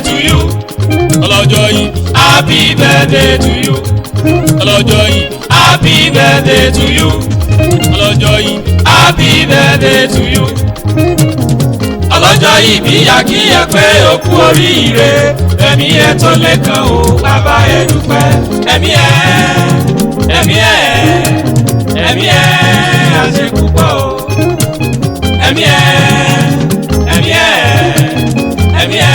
to you. Ọlọ́jọ́ yìí. Happy birthday to you. Ọlọ́jọ́ yìí. Happy birthday to you. Ọlọ́jọ́ yìí. Happy birthday to you. Ọlọ́jọ́ ìbí akíyẹ pé ó kú oríire. Ẹ̀mí ẹ̀ tó lẹ́kàn o, bàbá ẹ dúpẹ́. Ẹ̀mí ẹ̀, ẹ̀mí ẹ̀, ẹ̀mí ẹ̀ àṣẹ púpọ̀ o. Ẹ̀mí ẹ̀, ẹ̀mí ẹ̀, ẹ̀mí ẹ̀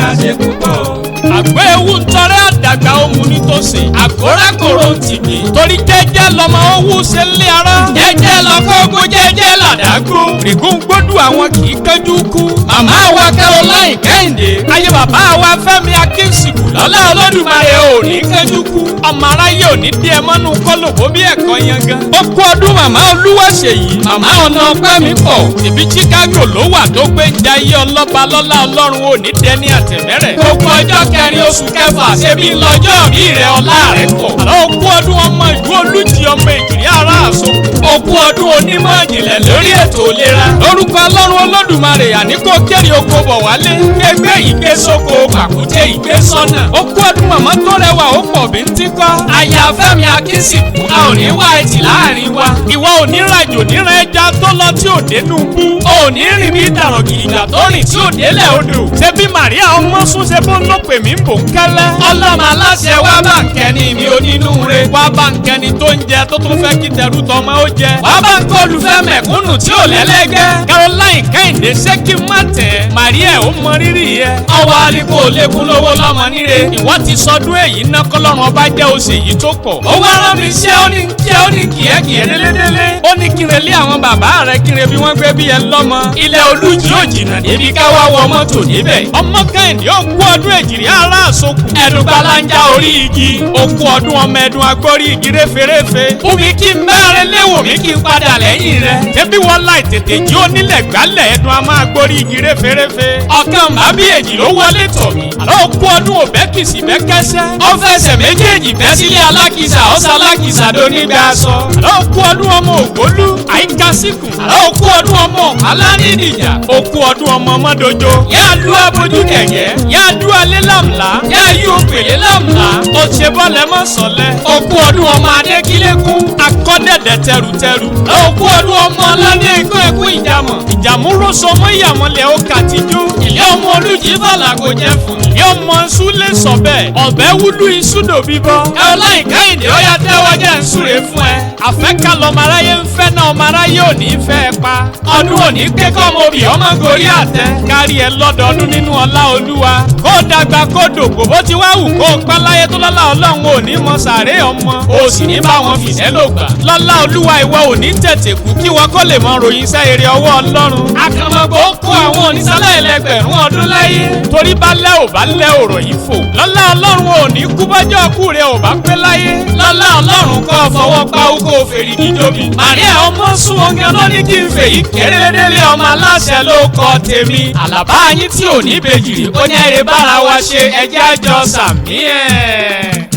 àṣẹ púpọ̀ o. Àgbẹ̀ ewu ń tọrẹ àdàgbà ohun nítòsí. Àkórákòrò ń tìgbì. Torí jẹ́jẹ́ lọmọ owó ṣe ń lé ara. Jẹ́jẹ́ lọkọ́ ogun jẹ́jẹ́ làdágbó. Rìgún gbódù àwọn kì í kánjú kú. Màmá wa Caroline Kẹ́hìndé. Ayé bàbá wa Fẹ́mi Akínsìkù. Lọ́lá Olódùmarè ò ní kánjú kú. Ọmọ aráyé ò ní dí ẹ mọ́nú kọ́lòbó bí ẹ̀kọ́ yangan. Ó kú ọdún màmá Olúwaṣèyí. Màmá ọ̀nà ọpẹ́ mi pọ̀. Ìbí Chicago ló wà tó gbé ń jayé ọlọ́ba lọ́lá Ọlọ́run ò ní dẹni àtẹ̀mẹ́rẹ̀. Gbogbo ọjọ́ kẹrin oṣù kẹfà ṣe bí lọ́jọ́ bí rẹ̀ ọlá rẹ̀ pọ̀. Àlọ́ òkú ọdún ọmọ ìlú Olújì ọmọ Èjìrí ará àsokù. Òkú ọdún onímọ̀ ìjìnlẹ̀ lórí ètò ìlera. Lórúkọ Ọlọ́run Olódùmarè àní kó kéré oko bọ̀ wálé. Gbégbé ìgbésóko pàkúté ìgbésọ́nà. Òkú ọdún màmá tó rẹwà ó pọ̀ bí ń tíkọ́. Aya Fẹ́mi Akínsìkú a ò ní wá ẹtì láàrin wa. Ìwọ ò ní rajò níran ẹja tó lọ tí ò dénú bú. O ò ní rìn bí dàrọ̀ gidigba tó rìn tí ò délẹ̀ odò. Ṣé bí Màríà ọmọ sún ṣe bó ń lò pè mí ń bò ń kẹ́lẹ́. Ọlọ́mọ aláṣẹ wá bá ń kẹ́ni mi onínúure. Wá bá ń kẹ́ni tó ń jẹ tó tún fẹ́ kí tẹrú tọmọ ó jẹ. Wá bá ń kọ́ olùfẹ́ mẹ̀kúnnù tí ò lẹ́lẹ́gbẹ́. Caroline Kẹ́hìndé ṣé kí n má tẹ̀. Màríà ó mọ rírì yẹ. Ọwọ́ aliko lékún lówó lọ́mọ níre. Ìwọ ti sọdún èyí ná kọ́lọ́run ọba jẹ́ oṣù èyí tó pọ̀. Ó wá rán mi ṣé ó ní jẹ́ ó ní kìẹ́kìẹ́ délédélé. Ó ní kíre lé àwọn bàbá rẹ̀ kíre bí wọ́n gbé bí ẹ lọ́mọ. Ilẹ̀ Olújì ò jìnnà débi ká wá wọ mọ́tò níbẹ̀. Ọmọ Kẹ́hìndé ó kú ọdún Èjìrí ará àsokù. Ẹ̀dùn gbalanja orí igi. Ó kú ọdún ọmọ ẹ̀dùn agbórí igi réferéfe. Fún mi kí n bẹ́ẹ̀rẹ̀ léwò mi kí n padà lẹ́yìn rẹ̀. Ṣébí wọ́n láì tètè jí onílẹ̀ gbálẹ̀ ẹ̀dùn a máa gbórí igi réferéfe. Ọ̀kan bàbí èjì ló wọlé tọ̀ mí. Àlọ́ ó kú ọdún òbẹ́kìsì bẹ́kẹ́sẹ́. Ó fẹsẹ̀ méjèèjì bẹ́ sílé alákìsà ọ̀sà alákìsà dónígbà sọ. Àlọ́ ó kú ọdún ọmọ ògbólú àyíkásíkù. Àlọ́ ó kú ọdún ọmọ alánìdìjà. Ó kú ọdún ọmọ mọ́dojo. Yá lu abojú kẹ̀kẹ́. Yá du alẹ́ làmlá. Yá yí òpèlé làmlá. Ó ṣe bọ́lẹ̀ mọ́ sọ̀lẹ̀. Ó kú ọdún ọmọ adékílékún. Akọ́dẹ̀dẹ̀ tẹrutẹru. Ó kú ọdún ọmọ aládé ikú ẹkú ìjàmọ̀. Ìjàmúròsọ mọ́ ìyàmọ̀lẹ̀ ó kàtíjú. Ilé ọmọ Olújì fàlà kò jẹ fún. Ilé ọmọ Súlẹ̀ sọ̀bẹ̀. Ọ̀bẹ wúlú isúdò bíbọ́. Caroline Kẹ́hìndé ó yá tẹ́wọ́ jẹ́ ń súre fún ẹ. Àfẹ́ká lọmọ aráyé ń fẹ́ náà ọmọ aráyé ò ní fẹ́ ẹ pa. Ọdún òní pé kọ́mọ obì ọmọ gorí àtẹ. Kárí ẹ lọ́dọọdún nínú ọlá Olúwa. Kó dàgbà kó dògbò bó ti wá wù kó pẹ́ láyé tó lọ́lá Ọlọ́run ò ní mọ sàárè ọmọ. O sì ní bá wọn fìṣẹ́ lò gbà. Lọ́lá Olúwa ìwọ ò ní tètè kú kí wọ́n kó lè mọ ròyìn iṣẹ́ eré ọwọ́ Ọlọ́run. Àkànmọ̀gbò kó àwọn onísálẹ̀ ẹlẹgbẹ̀rún ọdún láyé. Torí bá lẹ́ ò bá lẹ́ òrò yìí fò. Lọ́lá Ọlọ́run ò ní kú bọ́jọ́ kú rẹ̀ ò bá pé láyé. Lọ́lá Ọlọ́run kọ́ fọwọ́ pa oko fèrè jíjóbi. Màríà ọmọ sún oúnjẹ ló ní kí n fèyí kérédélé ọmọ aláṣẹ ló kọ tèmi. Àlàbá yín tí ò ní bèjì rí ó ní ẹ̀rẹ́ bára wa ṣe ẹjẹ́ àjọ sàmí ẹ̀.